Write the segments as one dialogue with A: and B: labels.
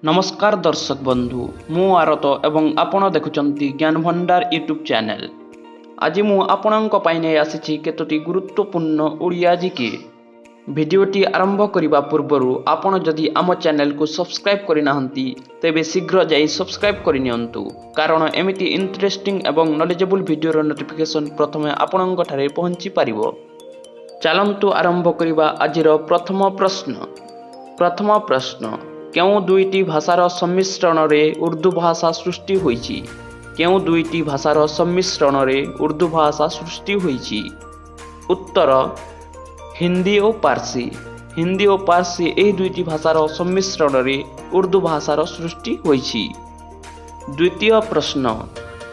A: ନମସ୍କାର ଦର୍ଶକ ବନ୍ଧୁ, ମୁଁ ଆରତ ଏବଂ ଆପଣ ଦେଖୁଛନ୍ତି ଜ୍ଞାନ ଭଣ୍ଡାର ୟୁଟ୍ୟୁବ୍ ଚ୍ୟାନେଲ୍। ଆଜି ମୁଁ ଆପଣଙ୍କ ପାଇଁ ନେଇ ଆସିଛି କେତୋଟି ଗୁରୁତ୍ୱପୂର୍ଣ୍ଣ ଓଡ଼ିଆ ଜିକେ। ଭିଡ଼ିଓଟି ଆରମ୍ଭ କରିବା ପୂର୍ବରୁ ଆପଣ ଯଦି ଆମ ଚ୍ୟାନେଲକୁ ସବସ୍କ୍ରାଇବ୍ କରିନାହାନ୍ତି, ତେବେ ଶୀଘ୍ର ଯାଇ ସବସ୍କ୍ରାଇବ୍ କରିନିଅନ୍ତୁ, କାରଣ ଏମିତି ଇଣ୍ଟରେଷ୍ଟିଂ ଏବଂ ନଲେଜେବୁଲ୍ ଭିଡ଼ିଓର ନୋଟିଫିକେସନ୍ ପ୍ରଥମେ ଆପଣଙ୍କଠାରେ ପହଞ୍ଚି ପାରିବ। ଚାଲନ୍ତୁ ଆରମ୍ଭ କରିବା ଆଜିର ପ୍ରଥମ ପ୍ରଶ୍ନ। ପ୍ରଥମ ପ୍ରଶ୍ନ, କେଉଁ ଦୁଇଟି ଭାଷାର ସମ୍ମିଶ୍ରଣରେ ଉର୍ଦ୍ଦୁ ଭାଷା ସୃଷ୍ଟି ହୋଇଛି? କେଉଁ ଦୁଇଟି ଭାଷାର ସମ୍ମିଶ୍ରଣରେ ଉର୍ଦ୍ଦୁ ଭାଷା ସୃଷ୍ଟି ହୋଇଛି? ଉତ୍ତର, ହିନ୍ଦୀ ଓ ପାର୍ସୀ। ହିନ୍ଦୀ ଓ ପାର୍ସୀ, ଏହି ଦୁଇଟି ଭାଷାର ସମ୍ମିଶ୍ରଣରେ ଉର୍ଦ୍ଦୁ ଭାଷାର ସୃଷ୍ଟି ହୋଇଛି। ଦ୍ୱିତୀୟ ପ୍ରଶ୍ନ,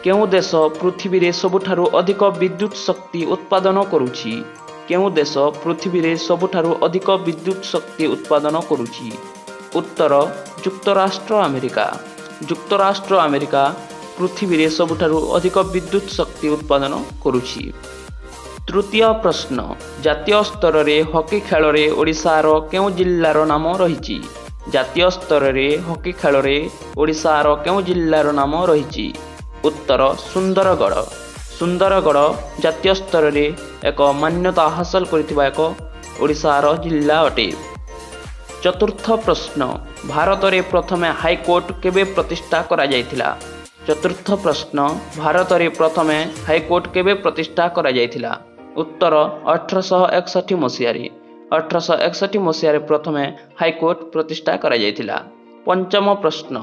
A: କେଉଁ ଦେଶ ପୃଥିବୀରେ ସବୁଠାରୁ ଅଧିକ ବିଦ୍ୟୁତ ଶକ୍ତି ଉତ୍ପାଦନ କରୁଛି? କେଉଁ ଦେଶ ପୃଥିବୀରେ ସବୁଠାରୁ ଅଧିକ ବିଦ୍ୟୁତ ଶକ୍ତି ଉତ୍ପାଦନ କରୁଛି? ଉତ୍ତର, ଯୁକ୍ତରାଷ୍ଟ୍ର ଆମେରିକା। ଯୁକ୍ତରାଷ୍ଟ୍ର ଆମେରିକା ପୃଥିବୀରେ ସବୁଠାରୁ ଅଧିକ ବିଦ୍ୟୁତ ଶକ୍ତି ଉତ୍ପାଦନ କରୁଛି। ତୃତୀୟ ପ୍ରଶ୍ନ, ଜାତୀୟ ସ୍ତରରେ ହକି ଖେଳରେ ଓଡ଼ିଶାର କେଉଁ ଜିଲ୍ଲାର ନାମ ରହିଛି? ଜାତୀୟ ସ୍ତରରେ ହକି ଖେଳରେ ଓଡ଼ିଶାର କେଉଁ ଜିଲ୍ଲାର ନାମ ରହିଛି? ଉତ୍ତର, ସୁନ୍ଦରଗଡ଼। ସୁନ୍ଦରଗଡ଼ ଜାତୀୟ ସ୍ତରରେ ଏକ ମାନ୍ୟତା ହାସଲ କରିଥିବା ଏକ ଓଡ଼ିଶାର ଜିଲ୍ଲା ଅଟେ। ଚତୁର୍ଥ ପ୍ରଶ୍ନ, ଭାରତରେ ପ୍ରଥମେ ହାଇକୋର୍ଟ କେବେ ପ୍ରତିଷ୍ଠା କରାଯାଇଥିଲା? ଚତୁର୍ଥ ପ୍ରଶ୍ନ, ଭାରତରେ ପ୍ରଥମେ ହାଇକୋର୍ଟ କେବେ ପ୍ରତିଷ୍ଠା କରାଯାଇଥିଲା? ଉତ୍ତର, 1861 ମସିହାରେ। 1861 ମସିହାରେ ପ୍ରଥମେ ହାଇକୋର୍ଟ ପ୍ରତିଷ୍ଠା କରାଯାଇଥିଲା। ପଞ୍ଚମ ପ୍ରଶ୍ନ,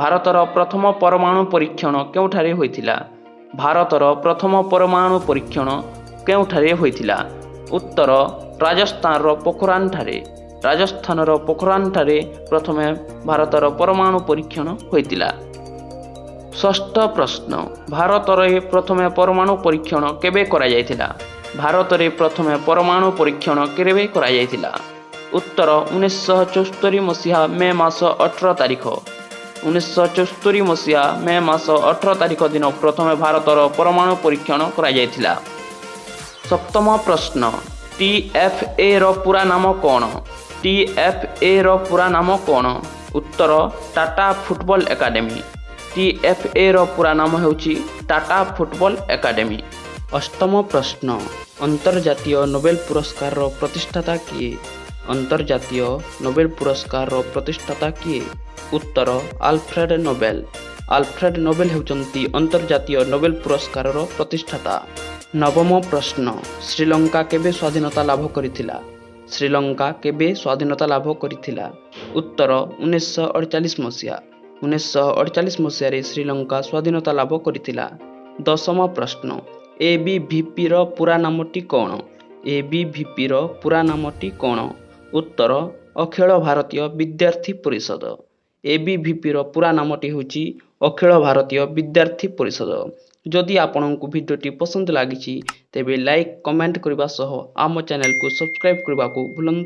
A: ଭାରତର ପ୍ରଥମ ପରମାଣୁ ପରୀକ୍ଷଣ କେଉଁଠାରେ ହୋଇଥିଲା? ଭାରତର ପ୍ରଥମ ପରମାଣୁ ପରୀକ୍ଷଣ କେଉଁଠାରେ ହୋଇଥିଲା? ଉତ୍ତର, ରାଜସ୍ଥାନର ପୋଖରାନଠାରେ। ରାଜସ୍ଥାନର ପୋଖରାନଠାରେ ପ୍ରଥମେ ଭାରତର ପରମାଣୁ ପରୀକ୍ଷଣ ହୋଇଥିଲା। ଷଷ୍ଠ ପ୍ରଶ୍ନ, ଭାରତରେ ପ୍ରଥମେ ପରମାଣୁ ପରୀକ୍ଷଣ କେବେ କରାଯାଇଥିଲା? ଭାରତରେ ପ୍ରଥମେ ପରମାଣୁ ପରୀକ୍ଷଣ କେବେ କରାଯାଇଥିଲା? ଉତ୍ତର, 1974 ମସିହା ମେ ମାସ 18 ତାରିଖ। 1974 ମସିହା ମେ ମାସ 18 ତାରିଖ ଦିନ ପ୍ରଥମେ ଭାରତର ପରମାଣୁ ପରୀକ୍ଷଣ କରାଯାଇଥିଲା। ସପ୍ତମ ପ୍ରଶ୍ନ, ଟି ଏଫ୍ ଏ ର ପୁରା ନାମ କ'ଣ? ଟି ଏଫ୍ ଏ ର ପୁରା ନାମ କ'ଣ? ଉତ୍ତର, Tata football academy. T F A ର ପୁରା ନାମ ହେଉଛି ଟାଟା ଫୁଟବଲ ଏକାଡେମୀ। ଅଷ୍ଟମ ପ୍ରଶ୍ନ, ଅନ୍ତର୍ଜାତୀୟ ନୋବେଲ ପୁରସ୍କାରର ପ୍ରତିଷ୍ଠାତା କିଏ? ଅନ୍ତର୍ଜାତୀୟ ନୋବେଲ ପୁରସ୍କାରର ପ୍ରତିଷ୍ଠାତା କିଏ? ଉତ୍ତର, ଆଲଫ୍ରେଡ ନୋବେଲ। ଆଲଫ୍ରେଡ ନୋବେଲ ହେଉଛନ୍ତି ଅନ୍ତର୍ଜାତୀୟ ନୋବେଲ ପୁରସ୍କାରର ପ୍ରତିଷ୍ଠାତା। ନବମ ପ୍ରଶ୍ନ, ଶ୍ରୀଲଙ୍କା କେବେ ସ୍ୱାଧୀନତା ଲାଭ କରିଥିଲା? ଶ୍ରୀଲଙ୍କା କେବେ ସ୍ୱାଧୀନତା ଲାଭ କରିଥିଲା? ଉତ୍ତର, 1948 ମସିହା। 1948 ମସିହାରେ ଶ୍ରୀଲଙ୍କା ସ୍ୱାଧୀନତା ଲାଭ କରିଥିଲା। ଦଶମ ପ୍ରଶ୍ନ, ଏ ବି ଭି ପିର ପୁରା ନାମଟି କ'ଣ? ଏ ବି ଭି ପିର ପୁରା ନାମଟି କ'ଣ? ଉତ୍ତର, ଅଖିଳ ଭାରତୀୟ ବିଦ୍ୟାର୍ଥୀ ପରିଷଦ। ଏ ବି ଭି ପିର ପୁରା ନାମଟି ହେଉଛି ଅଖିଳ ଭାରତୀୟ ବିଦ୍ୟାର୍ଥୀ ପରିଷଦ। ଯଦି ଆପଣଙ୍କୁ ଭିଡ଼ିଓଟି ପସନ୍ଦ ଲାଗିଛି, ତେବେ ଲାଇକ୍, କମେଣ୍ଟ କରିବା ସହ ଆମ ଚ୍ୟାନେଲକୁ ସବସ୍କ୍ରାଇବ୍ କରିବାକୁ ଭୁଲନ୍ତୁ